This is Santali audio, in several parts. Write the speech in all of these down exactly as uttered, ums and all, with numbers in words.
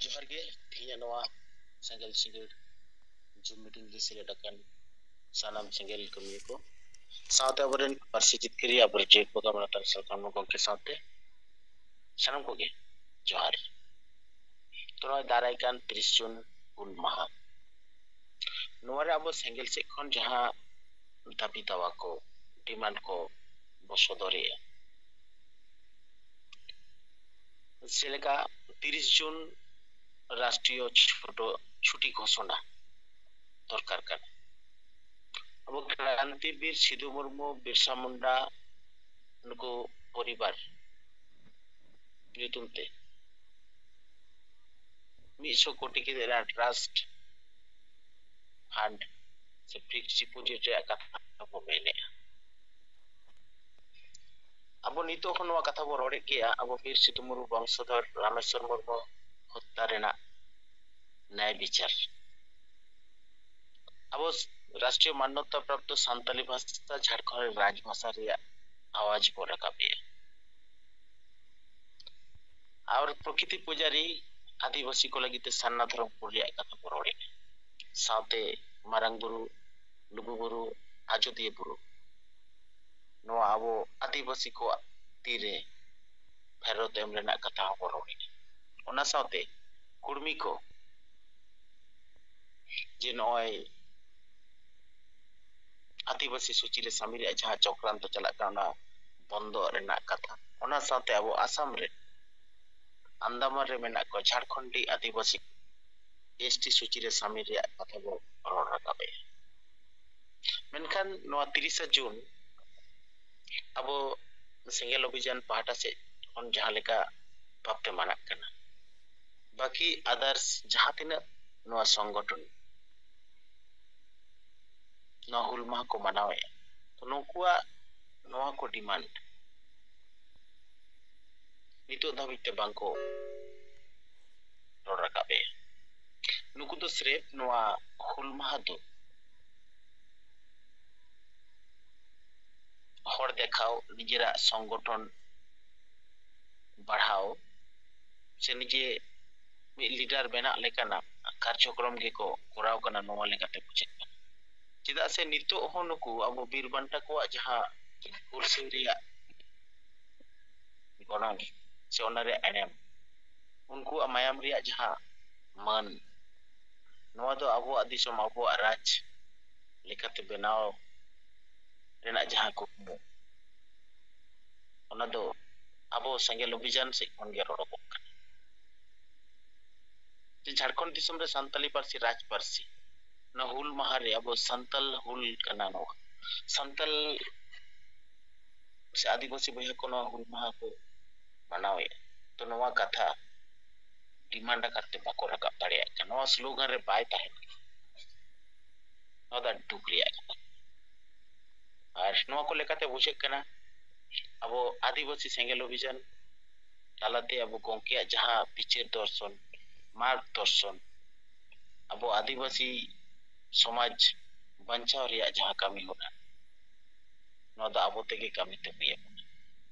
ᱡᱚᱦᱟᱨ ᱜᱮ᱾ ᱛᱮᱦᱮᱧᱟᱜ ᱱᱚᱣᱟ ᱥᱮᱸᱜᱮᱞ ᱥᱤᱸᱜᱟᱹᱲ Zoom meeting ᱨᱮ ᱥᱮᱞᱮᱫ ᱟᱠᱟᱱ ᱥᱟᱱᱟᱢ ᱥᱮᱸᱜᱮᱞ ᱠᱟᱹᱢᱤᱭᱟᱹ ᱠᱚ, ᱥᱟᱶᱛᱮ ᱟᱵᱚᱨᱮᱱ ᱯᱟᱹᱨᱥᱤ ᱡᱤᱛᱠᱟᱹᱨᱤᱭᱟᱹ, ᱟᱵᱚᱨᱮᱱ ᱡᱮᱜᱮᱛ ᱵᱟᱜᱟᱱ ᱢᱟᱱᱚᱛᱟᱱ ᱥᱟᱨ ᱠᱟᱢᱨᱩ ᱜᱚᱢᱠᱮ ᱥᱟᱶᱛᱮ ᱥᱟᱱᱟᱢ ᱠᱚᱜᱮ ᱡᱚᱦᱟᱨ᱾ ᱛᱚ, ᱱᱚᱜᱼᱚᱭ ᱫᱟᱨᱟᱭ ᱠᱟᱱ ᱛᱤᱨᱤᱥ ᱡᱩᱱ ᱦᱩᱞ ᱢᱟᱦᱟ, ᱱᱚᱣᱟ ᱨᱮ ᱟᱵᱚ ᱥᱮᱸᱜᱮᱞ ᱥᱮᱫ ᱠᱷᱚᱱ ᱡᱟᱦᱟᱸ ᱫᱟᱹᱵᱤ ᱫᱟᱣᱟ ᱠᱚ, demand ᱠᱚ ᱵᱚ ᱥᱚᱫᱚᱨᱮᱜᱼᱟ, ᱡᱮᱞᱮᱠᱟ ᱛᱤᱨᱤᱥ ᱡᱩᱱ ᱨᱟᱥᱴᱨᱤᱭᱚ ᱪᱷᱩᱴᱚ-, ᱪᱷᱩᱴᱤ ᱜᱷᱳᱥᱚᱱᱟ ᱫᱚᱨᱠᱟᱨ ᱠᱟᱱᱟ᱾ ᱟᱵᱚ ᱠᱨᱟᱱᱛᱤᱵᱤᱨ ᱥᱤᱫᱩ ᱢᱩᱨᱢᱩ, ᱵᱤᱨᱥᱟ ᱢᱩᱱᱰᱟ, ᱱᱩᱠᱩ ᱯᱚᱨᱤᱵᱟᱨ ᱧᱩᱛᱩᱢ ᱛᱮ ᱢᱤᱫ ᱥᱚ ᱠᱳᱴᱤ ᱠᱟᱛᱮ ᱨᱮᱱᱟᱜ trust fund ᱥᱮ fixed deposit ᱨᱮᱭᱟᱜ ᱠᱟᱛᱷᱟ ᱵᱚ ᱢᱮᱱᱮᱫᱼᱟ᱾ ᱟᱵᱚ ᱱᱤᱛᱚᱜ ᱦᱚᱸ ᱱᱚᱣᱟ ᱠᱟᱛᱷᱟ ᱵᱚ ᱨᱚᱲᱮᱫ ᱜᱮᱭᱟ, ᱟᱵᱚ ᱵᱤᱨ ᱥᱤᱫᱩ ᱢᱩᱨᱢᱩ ᱵᱚᱝᱥᱚᱫᱷᱚᱨ ᱨᱟᱢᱮᱥᱣᱚᱨ ᱢᱩᱨᱢᱩ ᱦᱚᱛᱛᱟ ᱨᱮᱱᱟᱜ ᱱᱟᱭ ᱵᱤᱪᱟᱨ᱾ ᱟᱵᱚ ᱨᱟᱥᱴᱨᱤᱭᱚ ᱢᱟᱱᱱᱚᱛᱟ ᱯᱨᱟᱯᱛᱚ ᱥᱟᱱᱛᱟᱞᱤ ᱵᱷᱟᱥᱟ ᱡᱷᱟᱲᱠᱷᱚᱸᱰ ᱨᱮ ᱨᱟᱡᱽ ᱵᱷᱟᱥᱟ ᱨᱮᱭᱟᱜ ᱟᱣᱟᱡ ᱵᱚ ᱨᱟᱠᱟᱵᱮᱜᱼᱟ᱾ ᱟᱨ ᱯᱨᱚᱠᱤᱛᱤ ᱯᱩᱡᱟᱨᱤ ᱟᱹᱫᱤᱵᱟᱹᱥᱤ ᱠᱚ ᱞᱟᱹᱜᱤᱫ ᱛᱮ ᱥᱟᱨᱱᱟ ᱫᱷᱚᱨᱚᱢ ᱠᱳᱰ ᱨᱮᱭᱟᱜ ᱠᱟᱛᱷᱟ ᱵᱚ ᱨᱚᱲᱮᱫᱼᱟ, ᱥᱟᱶᱛᱮ ᱢᱟᱨᱟᱝ ᱵᱩᱨᱩ, ᱞᱩᱜᱩ ᱵᱩᱨᱩ, ᱟᱡᱚᱫᱤᱭᱟᱹ ᱵᱩᱨᱩ, ᱱᱚᱣᱟ ᱟᱵᱚ ᱟᱹᱫᱤᱵᱟᱹᱥᱤ ᱠᱚᱣᱟᱜ ᱛᱤᱨᱮ ᱯᱷᱮᱨᱚᱛ ᱮᱢ ᱨᱮᱱᱟᱜ ᱠᱟᱛᱷᱟ ᱦᱚᱸ ᱵᱚ ᱨᱚᱲᱮᱫᱼᱟ᱾ ᱚᱱᱟ ᱥᱟᱶᱛᱮ ᱠᱩᱲᱢᱤ ᱠᱚ ᱡᱮ ᱱᱚᱜᱼᱚᱭ ᱟᱹᱫᱤᱵᱟᱹᱥᱤ ᱥᱩᱪᱤ ᱨᱮ ᱥᱟᱢᱤᱞ ᱨᱮᱭᱟᱜ ᱡᱟᱦᱟᱸ ᱪᱚᱠᱨᱟᱱᱛᱚ ᱪᱟᱞᱟᱜ ᱠᱟᱱᱟ, ᱚᱱᱟ ᱵᱚᱱᱫᱚ ᱨᱮᱱᱟᱜ ᱠᱟᱛᱷᱟ᱾ ᱚᱱᱟ ᱥᱟᱶᱛᱮ ᱟᱵᱚ ᱟᱥᱟᱢ ᱨᱮ, ᱟᱱᱫᱟᱢᱟᱱ ᱨᱮ ᱢᱮᱱᱟᱜ ᱠᱚᱣᱟ ᱡᱷᱟᱲᱠᱷᱚᱸᱰᱤ ᱟᱹᱫᱤᱵᱟᱹᱥᱤ, ᱮᱥ ᱴᱤ ᱥᱩᱪᱤ ᱨᱮ ᱥᱟᱢᱤᱞ ᱨᱮᱭᱟᱜ ᱠᱟᱛᱷᱟ ᱵᱚ ᱨᱚᱲ ᱨᱟᱠᱟᱵᱮᱜᱼᱟ᱾ ᱢᱮᱱᱠᱷᱟᱱ ᱱᱚᱣᱟ ᱛᱤᱨᱤᱥᱟ ᱡᱩᱱ ᱟᱵᱚ ᱥᱮᱸᱜᱮᱞ ᱚᱵᱷᱤᱡᱟᱱ ᱯᱟᱦᱴᱟ ᱥᱮᱫ ᱠᱷᱚᱱ ᱡᱟᱦᱟᱸ ᱞᱮᱠᱟ ᱵᱷᱟᱵᱽᱛᱮ ᱢᱟᱱᱟᱜ ᱠᱟᱱᱟ, ᱵᱟᱹᱠᱤ others ᱡᱟᱦᱟᱸ ᱛᱤᱱᱟᱹᱜ ᱱᱚᱣᱟ ᱥᱚᱝᱜᱚᱴᱷᱚᱱ ᱱᱚᱣᱟ ᱦᱩᱞ ᱢᱟᱦᱟ ᱠᱚ ᱢᱟᱱᱟᱣᱮᱫᱼᱟ, ᱛᱚ ᱱᱩᱠᱩᱣᱟᱜ ᱱᱚᱣᱟ ᱠᱚ demand ᱱᱤᱛᱚᱜ ᱫᱷᱟᱹᱵᱤᱡ ᱛᱮ ᱵᱟᱝᱠᱚ ᱨᱚᱲ ᱨᱟᱠᱟᱵᱮᱜᱼᱟ᱾ ᱱᱩᱠᱩ ᱫᱚ ᱥᱨᱮᱯ ᱱᱚᱣᱟ ᱦᱩᱞ ᱢᱟᱦᱟ ᱫᱚ ᱦᱚᱲ ᱫᱮᱠᱷᱟᱣ, ᱱᱤᱡᱮᱨᱟᱜ ᱥᱚᱝᱜᱚᱴᱷᱚᱱ ᱵᱟᱲᱦᱟᱣ ᱥᱮ ᱱᱤᱡᱮ ᱢᱤᱫ ᱞᱤᱰᱟᱨ ᱵᱮᱱᱟᱜ ᱞᱮᱠᱟᱱᱟᱜ ᱠᱟᱨᱡᱚᱠᱨᱚᱢ ᱜᱮᱠᱚ ᱠᱚᱨᱟᱣ ᱠᱟᱱᱟ, ᱱᱚᱣᱟ ᱞᱮᱠᱟᱛᱮ ᱵᱩᱡᱷᱟᱹᱜ ᱠᱟᱱᱟ᱾ ᱪᱮᱫᱟᱜ ᱥᱮ ᱱᱤᱛᱚᱜ ᱦᱚᱸ ᱱᱩᱠᱩ ᱟᱵᱚ ᱵᱤᱨ ᱵᱟᱱᱴᱟ ᱠᱚᱣᱟᱜ ᱡᱟᱦᱟᱸ ᱦᱩᱞᱥᱟᱹᱭ ᱨᱮᱭᱟᱜ ᱜᱚᱱᱚᱝ ᱥᱮ ᱚᱱᱟ ᱨᱮᱭᱟᱜ ᱮᱱᱮᱢ, ᱩᱱᱠᱩᱣᱟᱜ ᱢᱟᱭᱟᱢ ᱨᱮᱭᱟᱜ ᱡᱟᱦᱟᱸ ᱢᱟᱹᱱ, ᱱᱚᱣᱟ ᱫᱚ ᱟᱵᱚᱣᱟᱜ ᱫᱤᱥᱚᱢ, ᱟᱵᱚᱣᱟᱜ ᱨᱟᱡᱽ ᱞᱮᱠᱟᱛᱮ ᱵᱮᱱᱟᱣ ᱨᱮᱱᱟᱜ ᱡᱟᱦᱟᱸ ᱠᱩᱠᱢᱩ, ᱚᱱᱟ ᱫᱚ ᱟᱵᱚ ᱥᱮᱸᱜᱮᱞ ᱚᱵᱷᱤᱡᱟᱱ ᱥᱮᱫ ᱠᱷᱚᱱ ᱜᱮ ᱨᱚᱲᱚᱜᱚᱜ ᱠᱟᱱᱟ᱾ ᱡᱮ ᱡᱷᱟᱲᱠᱷᱚᱸᱰ ᱫᱤᱥᱚᱢ ᱨᱮ ᱥᱟᱱᱛᱟᱞᱤ ᱯᱟᱹᱨᱥᱤ ᱨᱟᱡᱽ ᱯᱟᱹᱨᱥᱤ, ᱚᱱᱟ ᱦᱩᱞ ᱢᱟᱦᱟ ᱨᱮ ᱟᱵᱚ ᱥᱟᱱᱛᱟᱞ ᱦᱩᱞ ᱠᱟᱱᱟ ᱱᱚᱣᱟ, ᱥᱟᱱᱛᱟᱞ ᱥᱮ ᱟᱹᱫᱤᱵᱟᱹᱥᱤ ᱵᱚᱭᱦᱟ ᱠᱚ ᱱᱚᱣᱟ ᱦᱩᱞ ᱢᱟᱦᱟ ᱠᱚ ᱢᱟᱱᱟᱣᱮᱫᱼᱟ, ᱛᱚ ᱱᱚᱣᱟ ᱠᱟᱛᱷᱟ ᱰᱤᱢᱟᱱᱰ ᱟᱠᱟᱨ ᱛᱮ ᱵᱟᱠᱚ ᱨᱟᱠᱟᱵ ᱫᱟᱲᱮᱭᱟᱜ ᱠᱟᱱᱟ, ᱱᱚᱣᱟ ᱥᱞᱳᱜᱟᱱ ᱨᱮ ᱵᱟᱭ ᱛᱟᱦᱮᱱ ᱠᱟᱱᱟ᱾ ᱱᱚᱣᱟ ᱫᱚ ᱟᱹᱰᱤ ᱫᱩᱠ ᱨᱮᱭᱟᱜ ᱠᱟᱛᱷᱟ᱾ ᱟᱨ ᱱᱚᱣᱟ ᱠᱚ ᱞᱮᱠᱟᱛᱮ ᱵᱩᱡᱷᱟᱹᱜ ᱠᱟᱱᱟ, ᱟᱵᱚ ᱟᱹᱫᱤᱵᱟᱹᱥᱤ ᱥᱮᱸᱜᱮᱞ ᱚᱵᱷᱤᱡᱟᱱ ᱛᱟᱞᱟᱛᱮ ᱟᱵᱚ ᱜᱚᱢᱠᱮᱭᱟᱜ ᱡᱟᱦᱟᱸ ᱵᱤᱪᱟᱹᱨ ᱫᱚᱨᱥᱚᱱ, ᱢᱟᱨᱜᱽ ᱫᱚᱨᱥᱚᱱ, ᱟᱵᱚ ᱟᱹᱫᱤᱵᱟᱹᱥᱤ ᱥᱚᱢᱟᱡᱽ ᱵᱟᱧᱪᱟᱣ ᱨᱮᱭᱟᱜ ᱡᱟᱦᱟᱸ ᱠᱟᱹᱢᱤ ᱦᱚᱨᱟ, ᱱᱚᱣᱟ ᱫᱚ ᱟᱵᱚ ᱛᱮᱜᱮ ᱠᱟᱹᱢᱤ ᱛᱮ ᱦᱩᱭ ᱟᱵᱚᱱᱟ᱾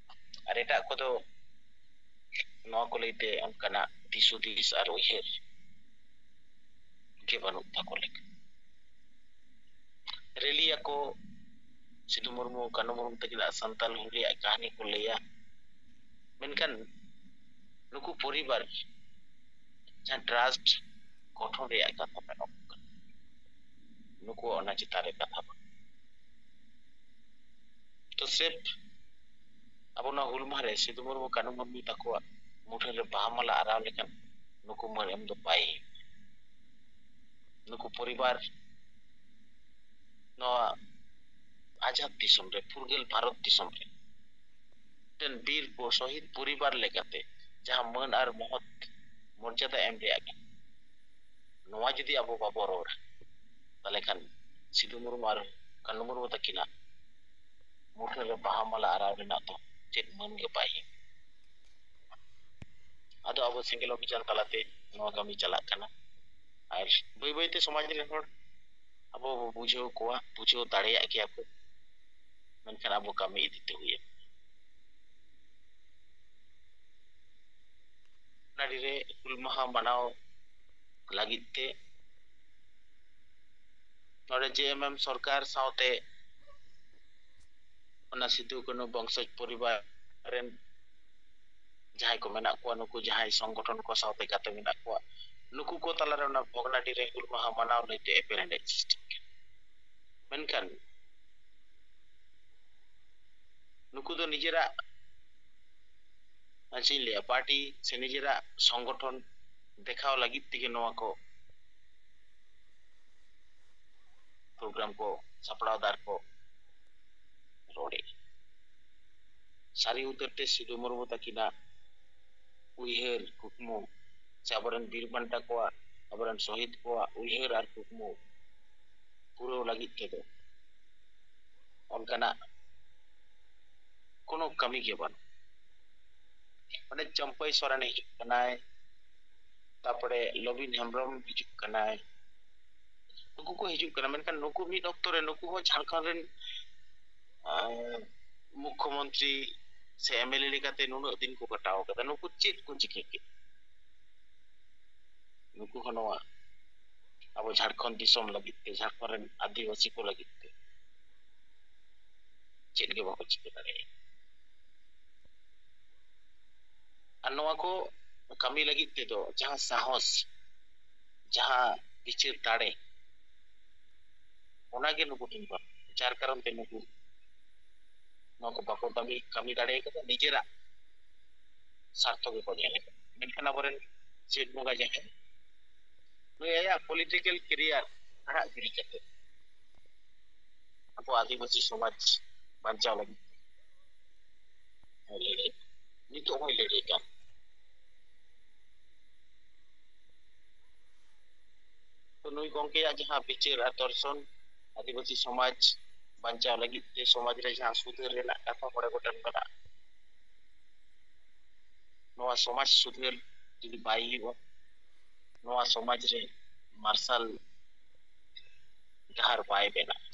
ᱟᱨ ᱮᱴᱟᱜ ᱠᱚᱫᱚ ᱱᱚᱣᱟ ᱠᱚ ᱞᱟᱹᱭᱛᱮ ᱚᱱᱠᱟᱱᱟᱜ ᱫᱤᱥ ᱦᱩᱫᱤᱥ ᱟᱨ ᱩᱭᱦᱟᱹᱨ ᱜᱮ ᱵᱟᱹᱱᱩᱜ ᱛᱟᱠᱚ ᱞᱮᱠᱟ᱾ ᱨᱮᱞᱤᱭᱟᱠᱚ, ᱥᱤᱫᱩ ᱢᱩᱨᱢᱩ, ᱠᱟᱹᱱᱩ ᱢᱩᱨᱢᱩ ᱛᱟᱹᱠᱤᱱᱟᱜ ᱥᱟᱱᱛᱟᱞ ᱦᱩᱞ ᱨᱮᱭᱟᱜ ᱠᱟᱹᱦᱱᱤ ᱠᱚ ᱞᱟᱹᱭᱟ, ᱢᱮᱱᱠᱷᱟᱱ ᱱᱩᱠᱩ ᱯᱚᱨᱤᱵᱟᱨ ᱡᱟᱦᱟᱸ ᱴᱨᱟᱥᱴ ᱜᱚᱴᱷᱚᱱ ᱨᱮᱭᱟᱜ ᱠᱟᱛᱷᱟ ᱢᱮᱱᱚᱜ ᱠᱟᱱᱟ, ᱱᱩᱠᱩᱣᱟᱜ ᱚᱱᱟ ᱪᱮᱛᱟᱱ ᱨᱮ ᱠᱟᱛᱷᱟ ᱵᱟᱝ᱾ ᱛᱚ ᱥᱨᱮᱯ ᱟᱵᱚ ᱱᱚᱣᱟ ᱦᱩᱞ ᱢᱟᱦᱟ ᱨᱮ ᱥᱤᱫᱩ ᱢᱩᱨᱢᱩ, ᱠᱟᱹᱱᱩ ᱢᱩᱨᱢᱩ ᱛᱟᱠᱚᱣᱟᱜ ᱢᱩᱴᱷᱟᱹᱱ ᱨᱮ ᱵᱟᱦᱟ ᱢᱟᱞᱟ ᱟᱨᱟᱣ ᱞᱮᱠᱷᱟᱱ ᱱᱩᱠᱩ ᱢᱟᱹᱱ ᱮᱢ ᱫᱚ ᱵᱟᱭ ᱦᱩᱭᱩᱜᱼᱟ᱾ ᱱᱩᱠᱩ ᱯᱚᱨᱤᱵᱟᱨ ᱱᱚᱣᱟ ᱟᱡᱟᱫ ᱫᱤᱥᱚᱢ ᱨᱮ, ᱯᱷᱩᱨᱜᱟᱹᱞ ᱵᱷᱟᱨᱚᱛ ᱫᱤᱥᱚᱢ ᱨᱮ ᱢᱤᱫᱴᱮᱱ ᱵᱤᱨ ᱯᱚ-, ᱥᱚᱦᱤᱫ ᱯᱚᱨᱤᱵᱟᱨ ᱞᱮᱠᱟᱛᱮ ᱡᱟᱦᱟᱸ ᱢᱟᱹᱱ ᱟᱨ ᱢᱚᱦᱚᱛ ᱢᱚᱨᱡᱟᱫᱟ ᱮᱢ ᱨᱮᱭᱟᱜ ᱠᱟᱱᱟ, ᱱᱚᱣᱟ ᱡᱩᱫᱤ ᱟᱵᱚ ᱵᱟᱵᱚ ᱨᱚᱲᱟ, ᱛᱟᱦᱚᱞᱮ ᱠᱷᱟᱱ ᱥᱤᱫᱩ ᱢᱩᱨᱢᱩ ᱟᱨ ᱠᱟᱹᱱᱩ ᱢᱩᱨᱢᱩ ᱛᱟᱹᱠᱤᱱᱟᱜ ᱢᱩᱴᱷᱟᱹᱱ ᱨᱮ ᱵᱟᱦᱟ ᱢᱟᱞᱟ ᱟᱨᱟᱣ ᱨᱮᱱᱟᱜ ᱫᱚ ᱪᱮᱫ ᱢᱟᱹᱱ ᱜᱮ ᱵᱟᱭ ᱦᱩᱭᱩᱜᱼᱟ᱾ ᱟᱫᱚ ᱟᱵᱚ ᱥᱮᱸᱜᱮᱞ ᱚᱵᱷᱤᱡᱟᱱ ᱛᱟᱞᱟᱛᱮ ᱱᱚᱣᱟ ᱠᱟᱹᱢᱤ ᱪᱟᱞᱟᱜ ᱠᱟᱱᱟ᱾ ᱟᱨ ᱵᱟᱹᱭ ᱵᱟᱹᱭᱛᱮ ᱥᱚᱢᱟᱡᱽ ᱨᱮᱱ ᱦᱚᱲ ᱟᱵᱚ ᱵᱚ ᱵᱩᱡᱷᱟᱹᱣ ᱠᱚᱣᱟ, ᱵᱩᱡᱷᱟᱹᱣ ᱫᱟᱲᱮᱭᱟᱜ ᱜᱮᱭᱟ ᱠᱚ, ᱢᱮᱱᱠᱷᱟᱱ ᱟᱵᱚ ᱠᱟᱹᱢᱤ ᱤᱫᱤ ᱛᱮ ᱦᱩᱭ ᱟᱵᱚᱱᱟ᱾ ᱵᱷᱚᱜᱽᱱᱟᱰᱤ ᱨᱮ ᱦᱩᱞ ᱢᱟᱦᱟ ᱢᱟᱱᱟᱣ ᱞᱟᱹᱜᱤᱫ ᱛᱮ ᱱᱚᱰᱮ ᱡᱮ ᱮᱢ ᱮᱢ ᱥᱚᱨᱠᱟᱨ ᱥᱟᱶᱛᱮ ᱚᱱᱟ ᱥᱤᱫᱩ ᱠᱟᱹᱱᱦᱩ ᱵᱚᱝᱥᱚᱡᱽ ᱯᱚᱨᱤᱵᱟᱨ ᱨᱮᱱ ᱡᱟᱦᱟᱸᱭ ᱠᱚ ᱢᱮᱱᱟᱜ ᱠᱚᱣᱟ, ᱱᱩᱠᱩ ᱡᱟᱦᱟᱸᱭ ᱥᱚᱝᱜᱚᱴᱷᱚᱱ ᱠᱚ ᱥᱟᱶᱛᱮ ᱜᱟᱛᱮ ᱢᱮᱱᱟᱜ ᱠᱚᱣᱟ, ᱱᱩᱠᱩ ᱠᱚ ᱛᱟᱞᱟᱨᱮ ᱚᱱᱟ ᱵᱷᱚᱜᱽᱱᱟᱰᱤ ᱨᱮ ᱦᱩᱞ ᱢᱟᱦᱟ ᱢᱟᱱᱟᱣ ᱞᱟᱹᱭᱛᱮ ᱮᱯᱮᱨᱦᱮᱸᱰᱮᱡ ᱥᱨᱤᱥᱴᱤᱜ ᱠᱟᱱᱟ᱾ ᱢᱮᱱᱠᱷᱟᱱ ᱱᱩᱠᱩ ᱫᱚ ᱱᱤᱡᱮᱨᱟᱜ, ᱪᱮᱫ ᱤᱧ ᱞᱟᱹᱭᱟ, ᱯᱟᱨᱴᱤ ᱥᱮ ᱱᱤᱡᱮᱨᱟᱜ ᱥᱚᱝᱜᱚᱴᱷᱚᱱ ᱫᱮᱠᱷᱟᱣ ᱞᱟᱹᱜᱤᱫ ᱛᱮᱜᱮ ᱱᱚᱣᱟ ᱠᱚ ᱯᱨᱳᱜᱨᱟᱢ ᱠᱚ ᱥᱟᱯᱲᱟᱣ ᱫᱟᱨ ᱠᱚ ᱨᱚᱲᱮ᱾ ᱥᱟᱹᱨᱤ ᱩᱛᱟᱹᱨ ᱛᱮ ᱥᱤᱫᱩ ᱢᱩᱨᱢᱩ ᱛᱟᱹᱠᱤᱱᱟᱜ ᱩᱭᱦᱟᱹᱨ ᱠᱩᱠᱢᱩ ᱥᱮ ᱟᱵᱚᱨᱮᱱ ᱵᱤᱨ ᱵᱟᱱᱴᱟ ᱠᱚᱣᱟᱜ, ᱟᱵᱚᱨᱮᱱ ᱥᱚᱦᱤᱫ ᱠᱚᱣᱟᱜ ᱩᱭᱦᱟᱹᱨ ᱟᱨ ᱠᱩᱠᱢᱩ ᱯᱩᱨᱟᱹᱣ ᱞᱟᱹᱜᱤᱫ ᱛᱮᱫᱚ ᱚᱱᱠᱟᱱᱟᱜ ᱠᱳᱱᱳ ᱠᱟᱹᱢᱤ ᱜᱮ ᱵᱟᱹᱱᱩᱜ᱾ ᱚᱸᱰᱮ ᱪᱟᱹᱢᱯᱟᱹᱭ ᱥᱚᱨᱮᱱ ᱦᱤᱡᱩᱜ ᱠᱟᱱᱟᱭ, ᱛᱟᱨᱯᱚᱨᱮ ᱞᱚᱵᱤᱱ ᱦᱮᱢᱵᱨᱚᱢ ᱦᱤᱡᱩᱜ ᱠᱟᱱᱟᱭ, ᱱᱩᱠᱩ ᱠᱚ ᱦᱤᱡᱩᱜ ᱠᱟᱱᱟ᱾ ᱢᱮᱱᱠᱷᱟᱱ ᱱᱩᱠᱩ ᱢᱤᱫ ᱚᱠᱛᱚ ᱨᱮ ᱱᱩᱠᱩ ᱦᱚᱸ ᱡᱷᱟᱲᱠᱷᱚᱸᱰ ᱨᱮᱱ, ᱟᱸ, ᱢᱩᱠᱠᱷᱚᱢᱚᱱᱛᱨᱤ ᱥᱮ ᱮᱢ ᱮᱞ ᱮ ᱞᱮᱠᱟᱛᱮ ᱱᱩᱱᱟᱹᱜ ᱫᱤᱱ ᱠᱚ ᱠᱟᱴᱟᱣ ᱠᱟᱫᱟ᱾ ᱱᱩᱠᱩ ᱪᱮᱫ ᱠᱚ ᱪᱤᱠᱟᱹ ᱠᱮᱫ? ᱱᱩᱠᱩ ᱦᱚᱸ ᱱᱚᱣᱟ ᱟᱵᱚ ᱡᱷᱟᱲᱠᱷᱚᱸᱰ ᱫᱤᱥᱚᱢ ᱞᱟᱹᱜᱤᱫ ᱛᱮ, ᱡᱷᱟᱲᱠᱷᱚᱸᱰ ᱨᱮᱱ ᱟᱹᱫᱤᱵᱟᱹᱥᱤ ᱠᱚ ᱞᱟᱹᱜᱤᱫ ᱛᱮ ᱪᱮᱫ ᱜᱮ ᱵᱟᱠᱚ ᱪᱤᱠᱟᱹ ᱫᱟᱲᱮᱭᱟᱜᱼᱟ᱾ ᱟᱨ ᱱᱚᱣᱟ ᱠᱚ ᱠᱟᱹᱢᱤ ᱞᱟᱹᱜᱤᱫ ᱛᱮᱫᱚ ᱡᱟᱦᱟᱸ ᱥᱟᱦᱚᱥ, ᱡᱟᱦᱟᱸ ᱵᱤᱪᱟᱹᱨ ᱫᱟᱲᱮ, ᱚᱱᱟᱜᱮ ᱱᱩᱠᱩ ᱴᱷᱮᱱ ᱵᱟᱹᱱᱩᱜ᱾ ᱡᱟᱨ ᱠᱟᱨᱚᱱ ᱛᱮ ᱱᱩᱠᱩ ᱱᱚᱣᱟ ᱠᱚ ᱵᱟᱠᱚ ᱠᱟᱹᱢᱤ, ᱠᱟᱹᱢᱤ ᱫᱟᱲᱮ ᱠᱟᱫᱟ, ᱱᱤᱡᱮᱨᱟᱜ ᱥᱟᱨᱛᱷᱚ ᱜᱮᱠᱚ ᱧᱮᱞ ᱠᱟᱫᱟ᱾ ᱢᱮᱱᱠᱷᱟᱱ ᱟᱵᱚᱨᱮᱱ ᱪᱮᱫ ᱵᱚᱸᱜᱟ ᱡᱟᱦᱮᱨ ᱱᱩᱭ ᱟᱭᱟᱜ ᱯᱚᱞᱤᱴᱤᱠᱮᱞ ᱠᱮᱨᱤᱭᱟᱨ ᱟᱲᱟᱜ ᱜᱤᱰᱤ ᱠᱟᱛᱮ ᱟᱵᱚ ᱟᱹᱫᱤᱵᱟᱹᱥᱤ ᱥᱚᱢᱟᱡᱽ ᱵᱟᱧᱪᱟᱣ ᱞᱟᱹᱜᱤᱫ ᱞᱟᱹᱲᱦᱟᱹᱭ, ᱱᱤᱛᱚᱜ ᱦᱚᱸᱭ ᱞᱟᱹᱲᱦᱟᱹᱭ ᱠᱟᱱ᱾ ᱛᱚ ᱱᱩᱭ ᱜᱚᱢᱠᱮᱭᱟᱜ ᱡᱟᱦᱟᱸ ᱵᱤᱪᱟᱹᱨ ᱟᱨ ᱫᱚᱨᱥᱚᱱ, ᱟᱹᱫᱤᱵᱟᱹᱥᱤ ᱥᱚᱢᱟᱡᱽ ᱵᱟᱧᱪᱟᱣ ᱞᱟᱹᱜᱤᱫ ᱛᱮ ᱥᱚᱢᱟᱡᱽ ᱨᱮ ᱡᱟᱦᱟᱸ ᱥᱩᱫᱷᱟᱹᱨ ᱨᱮᱱᱟᱜ ᱠᱟᱛᱷᱟ ᱢᱚᱬᱮ ᱜᱚᱴᱮᱱ ᱢᱮᱱᱟᱜᱼᱟ, ᱱᱚᱣᱟ ᱥᱚᱢᱟᱡᱽ ᱥᱩᱫᱷᱟᱹᱨ ᱡᱩᱫᱤ ᱵᱟᱭ ᱦᱩᱭᱩᱜᱼᱟ, ᱱᱚᱣᱟ ᱥᱚᱢᱟᱡᱽ ᱨᱮ ᱢᱟᱨᱥᱟᱞ ᱰᱟᱦᱟᱨ ᱵᱟᱭ ᱵᱮᱱᱟᱜᱼᱟ᱾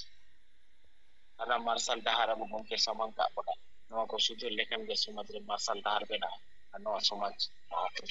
ᱚᱱᱟ ᱢᱟᱨᱥᱟᱞ ᱰᱟᱦᱟᱨ ᱟᱵᱚ ᱜᱚᱢᱠᱮ ᱥᱟᱢᱟᱝ ᱠᱟᱜ ᱵᱚᱱᱟ, ᱱᱚᱣᱟ ᱠᱚ ᱥᱩᱫᱷᱟᱹᱨ ᱞᱮᱠᱷᱟᱱ ᱜᱮ ᱥᱚᱢᱟᱡᱽ ᱨᱮ ᱢᱟᱨᱥᱟᱞ ᱰᱟᱦᱟᱨ ᱵᱮᱱᱟᱜᱼᱟ ᱟᱨ ᱱᱚᱣᱟ ᱥᱚᱢᱟᱡᱽ ᱞᱟᱦᱟ ᱛᱮ